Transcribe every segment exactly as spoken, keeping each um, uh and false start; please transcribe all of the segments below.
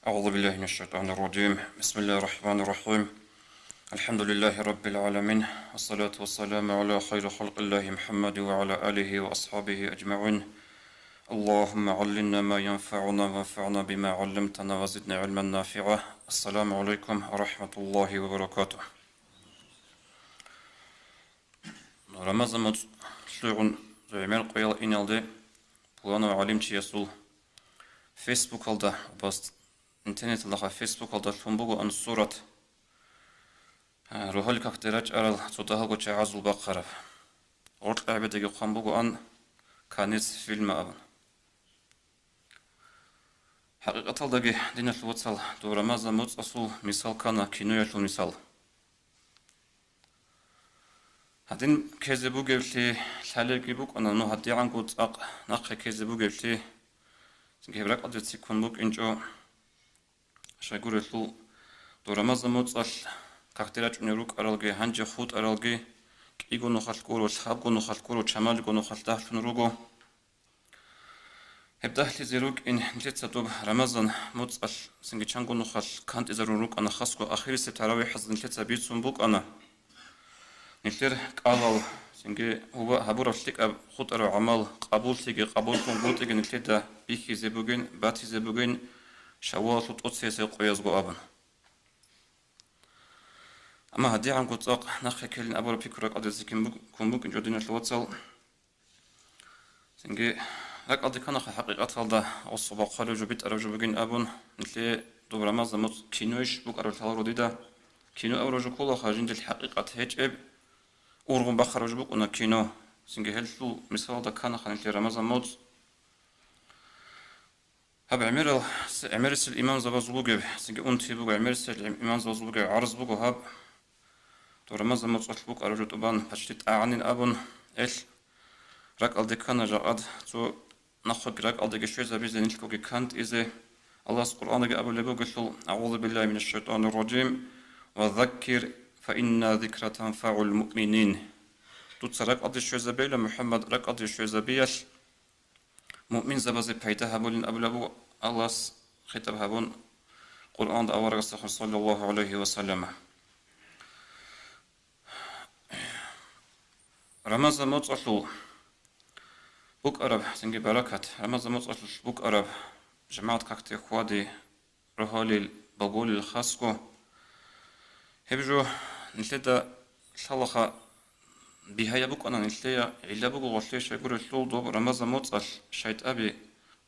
أعوذ بالله من الشيطان الرجيم. بسم الله الرحمن الرحيم. الحمد لله رب العالمين. والصلاة والسلام على خير خلق الله محمد وعلى آله وأصحابه أجمعين. اللهم علمنا ما ينفعنا وانفعنا بما علمتنا وزدنا علما نافعا. السلام عليكم ورحمة الله وبركاته. Рамазан муцӀ лъугӀун гӀемер къоял иналде пуланав гӀалимчиясул Фейсбукалда, интернеталдаха Фейсбукалда лъун бугоан сурат, а, рогьалил какде рачӀарал цо дагьалго чагӀазул бахъараб. Гъоркьа гӀебедаги хъван бугоан «Конец фильма» абун. ХӀакъикъаталдаги, диналъул вацал, доб Рамазан муцӀалъул мисал ккана киноялъул мисал. Гьадин ккезе бугевлъи лъалебги букӀана, ну гьадигӀанго цӀакъ нахъе ккезе бугевлъи, цинги гьеб ракӀалде циккун букӀинчӀо. Щайгурелъул, доб Рамазан муцӀалъ какде рачӀунел рукӀаралги, гьанже хутӀаралги кӀиго нухалъ гуро, лъабго нухалъ гуро, чамалиго нухалъ дагьлъун руго. Гьеб дагьлъизе рукӀин нилъеца доб Рамазан муцӀалъ цинги чанго нухалъ кантӀизарун рукӀана, хасго ахирисеб таравихӀазда нилъеца бицун букӀана. Нилъер кӀалал, цинги гьуба-, гьабураб лъикӀаб хутӀараб гӀамал къабуллъиги къабуллъунгутӀиги нилъеда бихьизе бугин, батизе бугин, Шаввалалъул тӀоцеясеб къоязго абун. Амма гьадигӀанго цӀакъ нахъе ккелин абураб пикру ракӀалде циккун бук-, ккун букӀинчӀо, диналъул вацал. Цинги ракӀалде кканаха хӀакъикъаталда гъосо бахъараб жо, битӀараб жо бугин абун, нилъее доб Рамазан муцӀ кинойищ букӀараб лъаларо дида. Кино абураб жо кколаха жиндир хӀакъикъат гьечӀеб, ургъун бахъараб жо букӀуна кино. Цинги гьелъул мисалалда кканаха нилъее Рамазан муцӀ. Гьаб гӀемерал, гӀемерисел имамзабазул бугеб, цинги унти буго, гӀемерисел имамзабазул бугеб гӀарз буго гьаб. Доб Рамазан муцӀалъ букӀараб жо тӀубан паччи тӀагӀанин абун, гьелъ ракӀалде ккана жакъад цо нахъеги ракӀалдеги щвезабизе, нилъгоги кантӀизе. Аллагьас Къуръанаги абулеб бугелъул: «أعوذ بالله من الشيطان الرجيم. وذكر فإن الذكرى تنفع المؤمنين». Дуца ракӀалде щвезабейла, МухӀаммад, ракӀалде щвезабиялъ муъминзабазе пайда гьабулин абулеб буго Аллагьас хитӀаб гьабун Къуръанда аварагасда, саллаллагьу гӀалайгьи ва саллама. Рамазан муцӀалъул букӀараб цинги баракат, Рамазан муцӀалъулъ букӀараб жамагӀат какде хьвади, рогьалил, боголил хасго. Гьеб жо нилъеда лъалаха, бигьаяб букӀана нилъее, гӀилла буго гъолъие, щайгурелъул доб Рамазан муцӀалъ шайтӀаби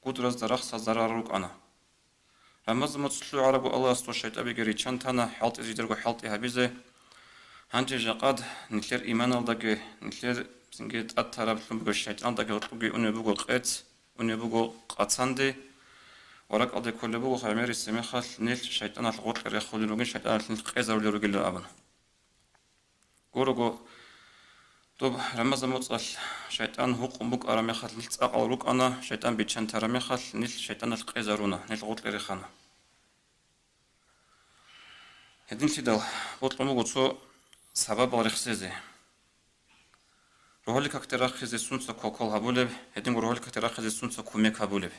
гудразда рахсал зарар рукӀана. Рамазан муцӀ лъугӀарабго Аллагьас доб шайтӀабиги риччан тана, хӀалтӀизе жидерго хӀалтӀи гьабизе. Гьанже жакъад нилъер иманалдаги, нилъер цинги тӀад тараблъун бугеб шайтӀаналдаги гьоркьоги унеб буго къец, унеб буго къацанде, ва ракӀалде кколеб буго гӀемерисеб мехалъ нилъ шайтӀаналъ гъоркье рехулел ругин, шайтӀаналъ нилъ къезарулел ругилан абун. Гурого, доб Рамазан муцӀалъ шайтӀан гьукъун букӀараб мехалъ нилъ цӀакъал рукӀана, шайтӀан биччан тараб мехалъ нилъ шайтӀаналъ къезаруна, нилъ гъоркье рехана. Гьединлъидал бокьун буго цо сабабал рехсезе. Рогьалил какде рахизе сунца квалквал гьабулеб, гьединго рогьалил какде рахизе сунца кумек гьабулеб.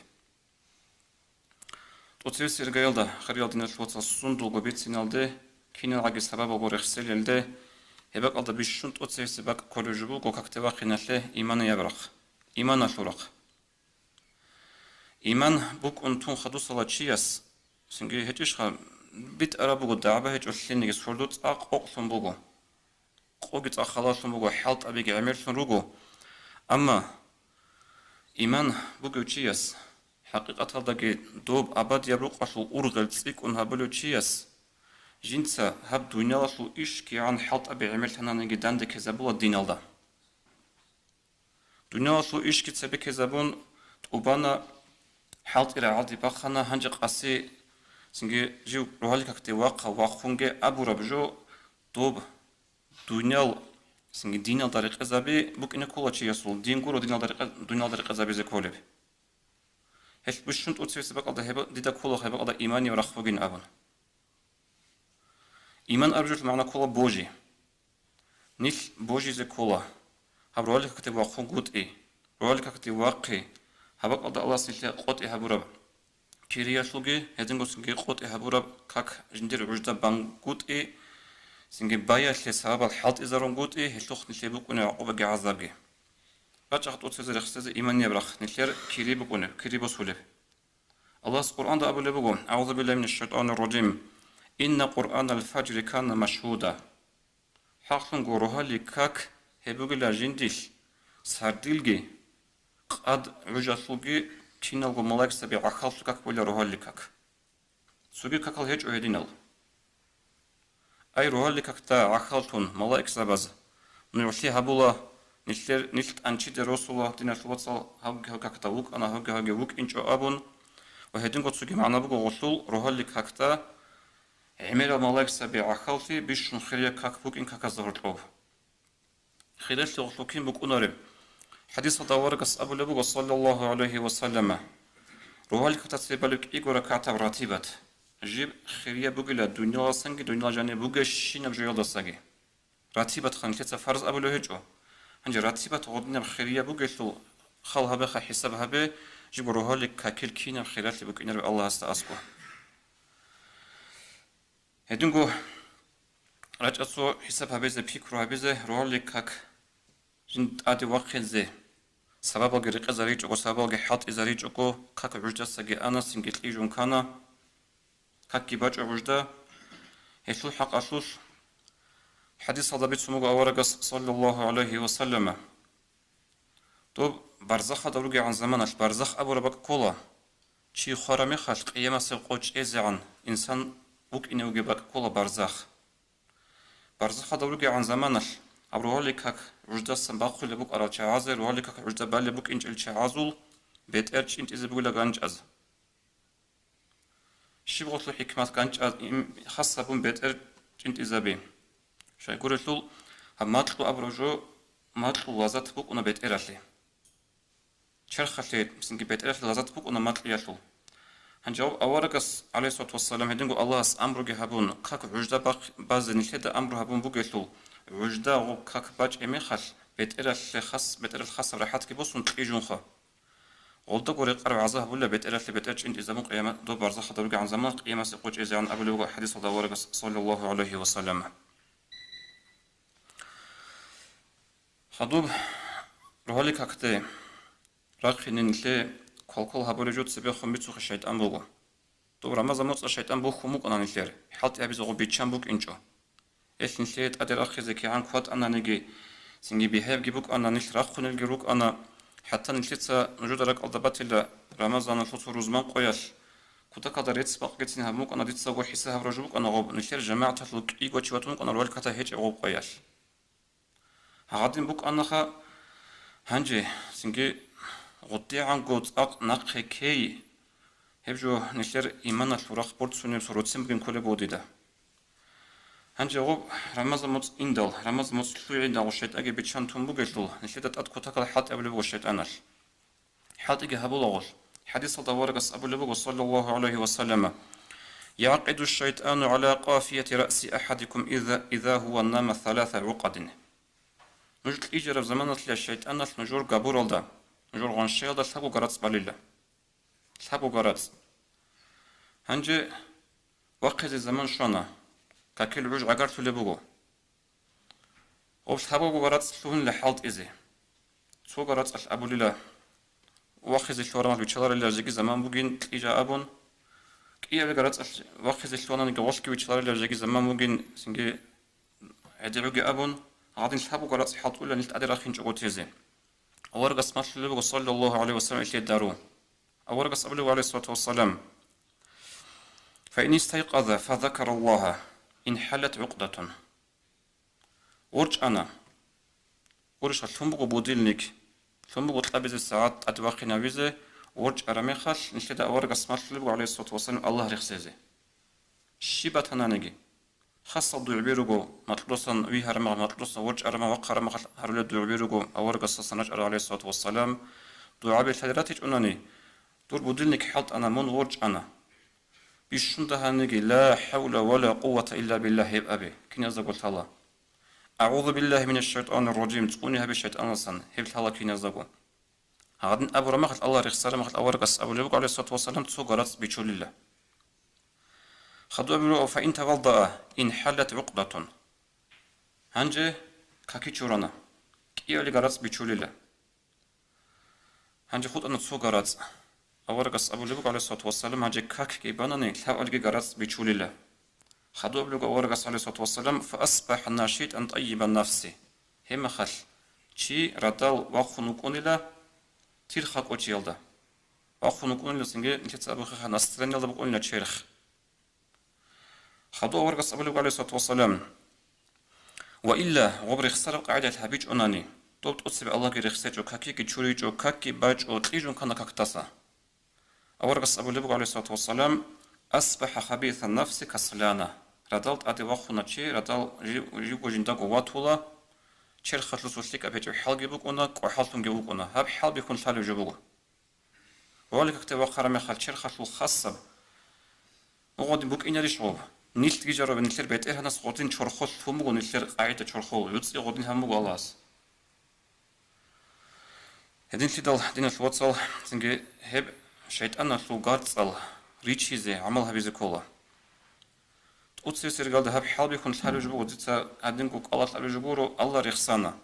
ТӀоцевесеб иргаялда, хириял диналъул вацал, сундулго бициналде, киналгӀаги сабабалго рехселелде, гьеб бакӀалда бищун тӀоцевесеб бакӀ кколеб жо буго какде вахъиналъе иманияб рахъ, иманалъул рахъ. Иман букӀун тун хадусала чияс, цинги гьечӀищха, битӀараб буго, дагӀба гьечӀо лъениги, сордо цӀакъ къокълъун буго, къоги цӀакъ халалъун буго, хӀалтӀабиги гӀемерлъун руго. Амма иман бугев чияс, хӀакъикъаталдаги доб абадияб рукъалъул ургъел цӀикӀкӀун гьабулев чияс, жинца гьаб дуниялалъул иш кигӀан хӀалтӀаби гӀемерлъананиги данде ккезабула диналда. Дуниялалъул ишги цебеккезабун тӀубана, хӀалтӀи рагӀалде бахъана, гьанже къаси цинги жив рогьалил какде вахъа вахъунге абураб жо доб дуниял цинги диналда рекъезаби букӀине ккола чиясул, дин гуро диналда рекъе-, дуниялда рекъезабизе кколеб. Гьелъ бищун тӀоцевесеб бакӀалда гьеб-, дида ккола гьеб бакӀалда иманияб рахъ бугин абун. Иман абураб жоялъул магӀна ккола божи. Нилъ божизе ккола. Гьаб рогьалил какде вахъунгутӀи, рогьалил какде вахъи, гьаб бакӀалда Аллагьас нилъее къотӀи гьабураб. кириялъулги, гьединго цинги къотӀи гьабураб как жиндир гӀужда бангутӀи, цинги баялъе сабабал хӀалтӀизарунгутӀи, гьелъухъ нилъее букӀунеб гӀакъубаги гӀазабги. РачӀахъ тӀоцезе рехсезе иманияб рахъ нилъер кири букӀунеб, кири босулеб. Аллагьас Къуръанда абулеб буго: «АгӀузу биллагьи минаш шайтӀанир ражим. Инна Къуръанал фажри кана машгьуда». ХӀакълъунго, рогьалил как гьеб бугила жиндилъ сардилги, къад гӀужалъулги, киналго малаикзаби гӀахьаллъун как бугила рогьалил как. Цоги какал гьечӀо гьединал. Ай, рогьалил какда гӀахьаллъун малаикзабаз нугӀлъи гьабула, нилъер, нилъ тӀанчиде росула, диналъул вацал, гьавги-гьав какда вукӀана, гьавги-гьавги вукӀинчӀо абун, ва гьединго цоги магӀна буго гъолъул, рогьалил какда гӀемерал малаикзаби гӀахьаллъи бищун хириял как букӀин каказда гьоркьоб. Хиралъи гъолъул кин букӀунареб? ХӀадисалда аварагас абулеб буго, саллаллагьу гӀалайгьи ва саллама: «Рогьалил какда цебе балеб кӀиго ракагӀатаб ратибат». Жиб хирияб бугила дуниялалдасанги, дуниял жаниб бугебщинаб жоялдасаги. Ратибат ха нилъеца фарз абулев гьечӀо. Гьанже ратибат гъодинаб хирияб бугелъул, хал гьабеха, хӀисаб гьабе, жибго рогьалил какил кинаб хиралъи букӀинареб Аллагьасда аскӀо. Гьединго рачӀа цо хӀисаб гьабизе, пикру гьабизе, рогьалил как жин тӀаде вахъизе сабабалги рекъезаричӀого, сабабалги хӀалтӀизаричӀого, как гӀуждасаги ана, цинги кьижун ккана, какги бачӀо гӀужда. Гьелъул хӀакъалъулъ хӀадисалда бицун буго аварагас, саллаллагьу гӀалайгьи ва саллама: Доб барзахалда ругегӀан заманалъ, барзах абураб бакӀ ккола, чи хвараб мехалъ къиямасеб къо чӀезегӀан инсан вукӀине вугеб бакӀ ккола барзах. Барзахалда ругегӀан заманалъ гьаб рогьалил как гӀуждасан бахъулеб букӀарал чагӀазе, рогьалил как гӀужда балеб букӀинчӀел чагӀазул бетӀер чӀинтӀизе бугила ганчӀаз. Щиб гъолъул хӀикмат ганчӀаз им хас гьабун бетӀер чӀинтӀизаби? Щайгурелъул, гьаб макьу абураб жо макьул лаззат букӀуна бетӀералъе. Черхалъе, цинги бетӀералъе лаззат букӀуна макьиялъул. Гьанже аварагас, гӀалайгьиссалату вассалам, гьединго Аллагьас амруги гьабун, как гӀужда бахъ-, базе нилъеда амру гьабун бугелъул, гӀужда гъоб как бачӀеб мехалъ, бетӀералъе хас, бетӀералъ хасаб рахӀатги босун кьижунха. Гъолдаго рекъараб гӀазаб гьабула бетӀералъе бетӀер чӀинтӀизабун къиямат, доб барзахалда ругегӀан заман къиямасеб къо чӀезегӀан абулеб буго хӀадисалда аварагас, саллаллагьу гӀалайгьи ва саллама. Хадуб рогьалил какде рахъине нилъее квалквал гьабулеб жо цебехун бицухъе шайтӀан буго. Доб Рамазан моцӀалъ шайтӀан бухьун букӀана нилъер, хӀалтӀи гьабизе гъоб биччан букӀинчӀо. Гьелъ нилъее тӀаде рахъизе кигӀан кватӀананиги, цинги бигьаябги букӀана, нилъ рахъунелги рукӀана, хӀатта нилъеца нужеда ракӀалда батила Рамазаналъул цо рузман къоялъ, кутакалда рецц-бакъгицин гьабун букӀана, дицаго хӀисаб гьабураб жо букӀана гъоб, нилъер жамагӀаталъул кӀиго чи ватун букӀана рогьалил какда гьечӀеб гъоб къоялъ. Гьадин букӀанаха, гьанже цинги гъуддегӀанго цӀакъ нахъе ккей, гьеб жо нилъер иманалъул рахъ борцунеб сордоцин бугин кколеб буго дида. Гьанже гъоб Рамазан моцӀ индал, Рамазан моцӀ лъугӀиндал шайтӀаги биччан тун бугелъул, нилъеда тӀад кутакал хӀалтӀи гьабулеб буго шайтӀаналъ. ХӀалтӀиги гьабулагъулъ. ХӀадисалда аварагас абулеб буго, саллаллагьу гӀалайгьи ва саллама: «ЯгӀкъиду шайтӀану гӀала къафияти раъси ахӀадикум иза, иза гьува нама саласа гӀукъадин». Нуж кьижараб заманалъ шайтӀаналъ нужер габуралда, нужер гъаншаялда лъабго гарацӀ балила. Лъабго гарацӀ. Гьанже вахъизе заман щвана, какил гӀуж гӀагарлъулеб буго. Гъоб лъабго гарацӀ лъугьунила хӀалтӀизе. Цо гарацӀалъ абулила, вахъизе лъугьарамал виччаларила жеги заман бугин кьижа абун. КӀиябил гарацӀалъ вахъизе лъугьананиги гъолъги виччаларила жеги заман бугин, цинги гӀедегӀуги абун, гьадин лъабго гарацӀ хӀалтӀула нилъ тӀаде рахинчӀого тезе. Аварагас малъулеб буго, саллаллагьу гӀалайгьи ва саллам, илъе дару. Аварагас абулеб, гӀалайгьиссалату вассалам: «Фаин истайкъаза фазакараллагьа, инхӀаллат гӀукъдатун». ВорчӀана. Гурищха, лъун буго будильник, лъун буго кьабизе сагӀат тӀаде вахъинавизе, ворчӀараб мехалъ, нилъеда аварагас малъулеб буго, гӀалайгьиссалату вассалам, Аллагь рехсезе. Щиб батананиги, хасал дугӀби руго, макьудасан вигьараб мехалъ, макьудасан ворчӀараб мехалъ, вахъараб мехалъ гьарулел дугӀби руго, аварагасдасан рачӀарал, гӀалайгьиссалату вассалам, дугӀаби лъади ратичӀунани, дур будильник хӀалтӀана, мун ворчӀана. Бищун дагьаниги, «Ла хӀавла ва ла къуввата илла биллагь» гьеб абе, киназдаго лъала. «АгӀузу биллагьи минаш шайтӀанир ражим», цӀуни гьабе шайтӀаналдасан, гьеб лъала киназдаго. Гьадин абураб мехалъ, Аллагь рехсараб мехалъ, аварагас абулеб буго, гӀалайгьиссалату вассалам, цо гарацӀ бичулила. Хадуб абулеб буго: «Фа ин тавалдаа, ин хӀаллат гӀукъдатун». Гьанже каки чурана, кӀиабилеб гарацӀ бичулила. Гьанже хутӀана цо гарацӀ. Аварагас абулеб буго, гӀалайгьиссалату вассалам, гьанже какги банани, лъабабилебги гарацӀ бичулила. Хадуб абулеб буго аварагас, гӀалайгьиссалату вассалам: «Фа асбахӀа нашитӀан тӀайибан нафси». Гьеб мехалъ чи радал вахъун вукӀунила тир хакӀочиялда. Вахъун вукӀунила цинги, нилъеца абухъе, настроениялда букӀунила черх. Хадуб аварагас абулеб буго, гӀалайгьиссалату вассалам: «Ва илла, гъоб рехсараб къагӀидалъ гьабичӀонани, доб тӀоцебе Аллагьги рехсечӀо, какиги чуричӀо, какги бачӀо, кьижун ккана какдаса». Аварагас абулеб буго, гӀалайгьиссалату вассалам: «АсбахӀа хабисан нафси касалана». Радал тӀаде вахъуна чи, радал жи-, живго жиндаго ватула, черхалъусул лъикӀаб гьечӀеб хӀалги букӀуна, кӀвахӀаллъунги вукӀуна. Гьаб хӀалбихьун лъалеб жо буго. Гъоле какде вахъараб мехалъ черхалъул хасаб гъодин букӀинарищ гъоб? Нилъги жару, нилъер БетӀергьанас гъодин чорхолъ лъун буго, нилъер къагӀида чорхол, гӀуцӀи гъодин гьабун буго Аллагьас. Гьединлъидал, диналъул вацал, цинги гьеб шайтӀаналъул гарцӀал ричизе, гӀамал гьабизе ккола. ТӀоцебесеб иргалда гьаб хӀалбихьун лъалеб жо буго, дица гьадинго кӀалалъ абулеб жо гуро, Аллагь рехсана.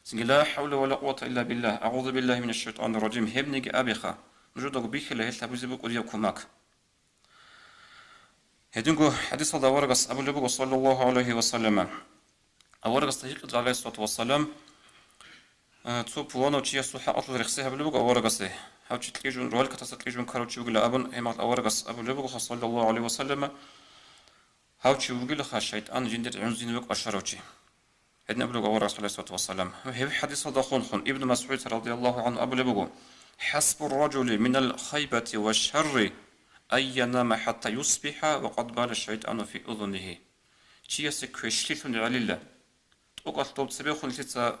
Цинги: «Ла хӀавла ва ла къуввата илла биллагь, агӀузу биллагьи минаш шайтӀанир ражим», гьебниги абеха, нужедаго бихьила гьелъ гьабизе букӀунеб кумек. Гьединго хӀадисалда аварагас абулеб буго, саллаллагьу гӀалайгьи ва саллама, аварагасда гьикъизеги, гӀалайгьиссалату вассалам, э, цо пуланав чиясул хӀакъалъулъ рехсей гьабулеб буго аварагасе, гьав чи кьижун, рогьалил какдаса кьижун ккарав чи вугила абун, гьеб мехалъ аварагас абулеб буго, саллаллагьу гӀалайгьи ва саллама, гьав чи вугилаха шайтӀан жиндир гӀунзиниве кӀвашарав чи. Гьедин абулеб аварагас, гӀалайгьиссалату вассалам. Гьеб хӀадисалда хун-хун Ибн МасгӀуд радияллагьу гӀангьу абулеб буго: «ХӀасбур ражули минал хайбати ва шарри ан янама хӀатта юсбихӀа ва къад бала шайтӀану фи узунигьи». Чиясе квешлъилъун гӀелила. ТӀокӀалъ доб цебехун нилъеца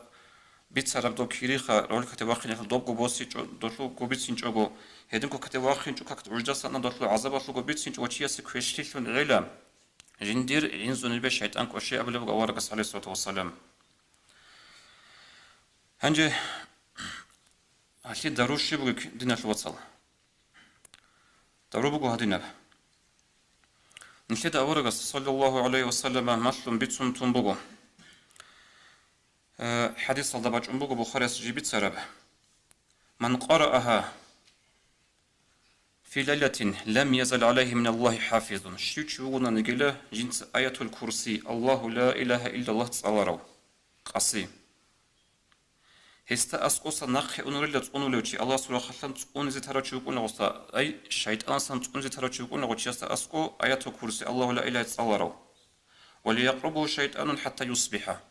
бицараб доб кириха, рогьалил какде вахъинелъул добго босичӀо, долъулго бицинчӀого, гьединго какде вахъинчӀо, как гӀуждасан долъул гӀазабалъулго бицинчӀого чиясе квешлъилъун гӀела. Жиндир гӀунзиниве шайтӀан кӀвашей абулеб буго аварагас, гӀалайгьиссалату вассалам. Гьанже гьалъие дару щиб бугеб, диналъул вацал? Дару буго гьадинаб. Нилъеда аварагас, саллаллагьу гӀалайгьи ва саллама, малъун бицун тун буго. Э, хӀадисалда бачӀун буго Бухарияс жиб бицараб: «Ман къараагьа фи лайлатин лам язал гӀалайгьи миналлагьи хӀафизун». Щив чи вугонаниги жинца Аятул Курси, Аллагьу ла илагьа иллаллагь цӀаларав, къаси. Гьесда аскӀоса нахъе унарила цӀунулев чи, Аллагьасул рахъалъан цӀунизе тарав чи вукӀуна гъосда, ай, шайтӀанасдасан цӀунизе тарав чи вукӀуна гъо чиясда аскӀо Аятул Курси, Аллагьу ла илагьа цӀаларав. «Ва ла якърубугьу шайтӀанун хӀатта юсбихӀа».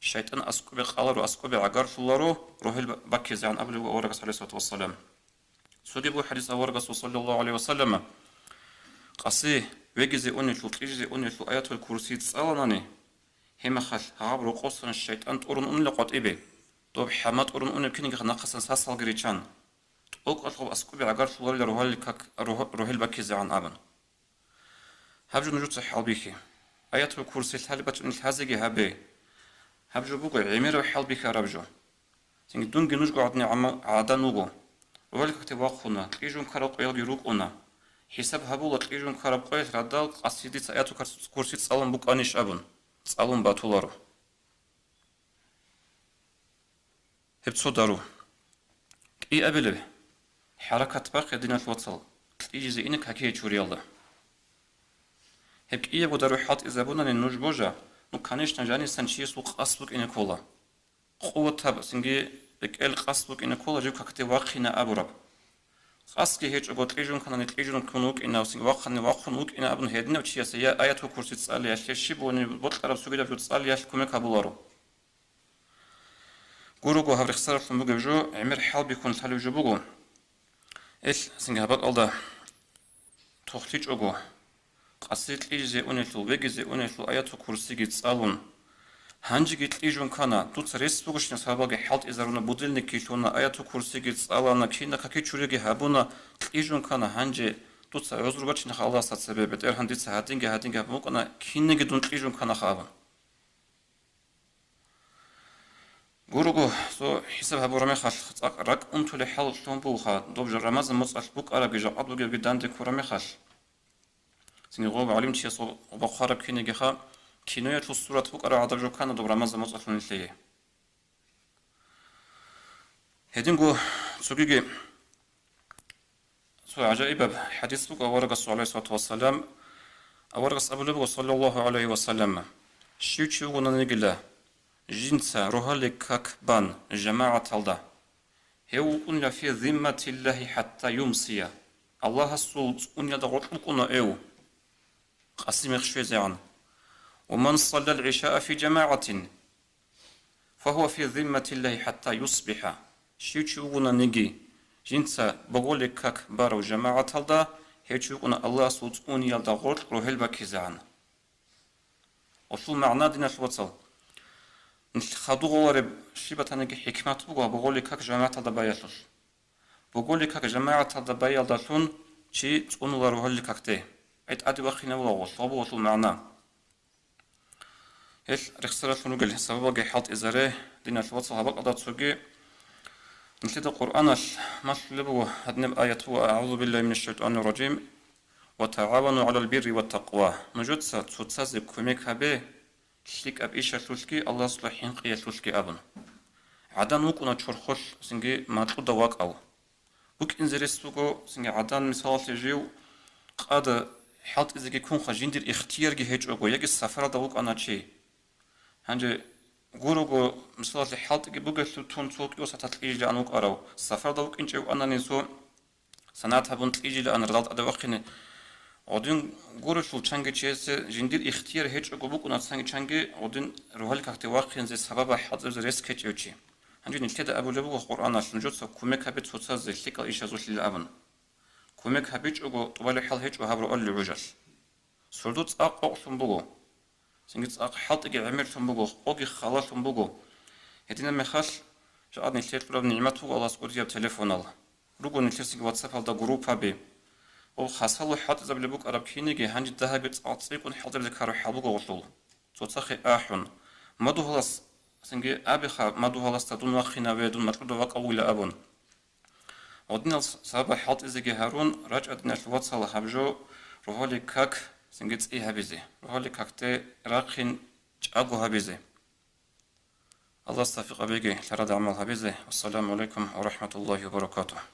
ШайтӀан аскӀобе къаларо, аскӀобе гӀагарлъуларо, рогьел ба-, баккизегӀан абулеб буго аварагас, гӀалайгьиссалату вассалам. Цоги буго хӀадис аварагасул, саллаллагьу гӀалайгьи ва саллама, къаси вегизе унелъул, кьижизе унелъул Аятул Курси цӀаланани, гьеб мехалъ гьаб рокъосан шайтӀан тӀурун унила къватӀибе, доб хӀама тӀурун унеб кинигиха нахъасан сасалги риччан, тӀокӀалъ гъоб аскӀобе гӀагарлъуларила рогьалил как-, рогь-, рогьел баккизегӀан абун. Гьаб жо нужеца хӀалбихье. Аятул Курси лъалеб бачӀунел лъазеги гьабе. Гьаб жо буго гӀемераб хӀалбихьараб жо. Цинги дунги нужго гӀадин гӀама-, гӀадан вуго. Рогьалил какде вахъуна, кьижун ккарал къоялги рукӀуна. ХӀисаб гьабула, кьижун ккараб къоялъ радал къаси дица Аятул Курс-, Курси цӀалун букӀанищ абун. ЦӀалун батуларо. Гьеб цо дару. КӀиабилеб, хӀаракат бахъе, диналъул вацал, кьижизе ине какие чуриялда. Гьеб кӀиябго дару хӀалтӀизабунани нуж божа, ну, конечно, жанисан чиясул къасд букӀине ккола. Къуватаб, цинги рекӀел къасд букӀине ккола жив какде вахъина абураб. Къасдги гьечӀого, кьижун кканани кьижун ккун вукӀина, цинги вахъани вахъун вукӀина абун гьединав чиясе я Аятул Курси цӀалиялъе, щиб гьуниб бокьараб цогидаб жо цӀалиялъ кумек гьабуларо. Гурого гьаб рехсаралъун бугеб жо гӀемер хӀалбихьун лъалеб жо буго. Ил, цинги гьаб бакӀалда тохлъичӀого, къаси кьижизе унелъул, вегизе унелъул Аятул Курсиги цӀалун, гьанжеги кьижун ккана, дуца рес бугощинас гьабалги хӀалтӀизаруна, будильникги лъуна, Аятул Курсиги цӀалана, кина каки чуриги гьабуна, кьижун ккана, гьанже дуца гӀузру бачинаха Аллагьасда цебе, БетӀергьан, дица гьадинги-гьадинги гьабун букӀана, кинниги дун кьижун кканаха абун. Гурого, цо хӀисаб гьабураб мехалъ, цӀакъ ракӀ унтулеб хӀал лъун бугоха, доб жо Рамазан моцӀалъ букӀарабги жакъа бугебги данде ккураб мехалъ. Цинги гъоб гӀалимчияс гъоба хъвараб кинигиха, киноялъул сурат букӀараб гӀадаб жо ккана доб Рамазан моцӀалъул нилъее. Гьединго цогиги цо гӀажаибаб хӀадис буго аварагасул, гӀалайгьиссалату вассалам, аварагас абулеб буго, саллаллагьу гӀалайгьи ва саллам, щив чи вугониги жинца рогьалил как бан жамагӀаталда, гьев вукӀунила фи зимматиллагьи хӀатта юмсия, Аллагьасул цӀуниялда гъоркь вукӀуна гьев, къасимехъ щвезегӀан. Ва ман саллал гӀишаа фи жамагӀатин, фагьува фи зимматиллагьи хӀатта юсбихӀа. Щив чи вугониги жинца боголил как барав жамагӀаталда, гьев чи вукӀуна Аллагьасул цӀуниялда гъоркь рогьел баккизегӀан. Гъолъул магӀна, диналъул вацал, нилъ хадув гъолареб щиб батаниги хӀикмат буго боголил как жамагӀаталда баялъулъ. Боголил как жамагӀаталда баялдалъун чи цӀунула рогьалил какде. ГӀитӀаде вахинавула гъолъ, гъоб буго гъолъул магӀна. Гьелъ рехсаралъун ругел сабабалги хӀалтӀизаре, диналъул вацал, гьаб бакӀалда цоги нилъеда Къуръаналъ малъулеб буго гьадинаб аят буго: «АгӀузу биллагьи минаш шайтӀанир ражим. Ва тагӀавану гӀалал бирри ва такъва». Нужеца цоцазе кумек гьабе лъикӀаб ишалъулъги Аллагьасул хӀинкъиялъулъги абун. ГӀадан вукӀуна чорхолъ цинги макьуда вакӀав. БукӀинзе рес буго, цинги гӀадан, мисалалъе, жив къада хӀалтӀизеги ккунха, жиндир ихтиярги гьечӀого, яги сафаралда вукӀана чи. Гьанже гурого, мисалалъе, хӀалтӀиги бугелъул тун цо кӀиго сатат кьижилаан вукӀарав, сафаралда вукӀинчӀев вукӀанани цо санат гьабун кьижилаан радал тӀаде вахъине. Гъодин гурелъул чанги чиясе жиндир ихтияр гьечӀого букӀуна цанги чанги гъодин рогьалил какде вахъинзе сабаб хӀалтӀизабизе рес ккечӀев чи. Гьанже нилъеда абулеб буго Къуръаналъ, нужеца кумек гьабе цоцазе лъикӀал ишазулъила абун. Кумек гьабичӀого тӀубалеб хӀал гьечӀо гьаб рогьалил гӀужалъ. Сордо цӀакъ къокълъун буго. Цинги цӀакъ хӀалтӀиги гӀемерлъун буго, къоги халалъун буго. Гьединаб мехалъ, жакъа нилъер кьураб нигӀмат буго Аллагьас кӀудияб телефонал. Руго нилъер цинги WhatsApp-алда группаби. Гъоб хасало хӀалтӀизабулеб букӀараб киниги гьанже дагьабе цӀакъ цӀикӀкӀун хӀалтӀизабизе ккараб хӀал буго гъолъул. Цоцахъе ахӀун. Мадугьалас, цинги абиха мадугьаласда дун вахъинаве, дун макьуда вакӀавула абун. Гъодинал сабаб хӀалтӀизеги гьарун, рачӀа, диналъул вацал, гьаб жо рогьалил как цинги цӀи гьабизе, рогьалил какде рахъин чӀаго гьабизе. Аллагьас тавфикъ гьабеги лъарада гӀамал гьабизе. Вассаламу гӀалайкум ва рахӀматуллагьи ва баракатугь.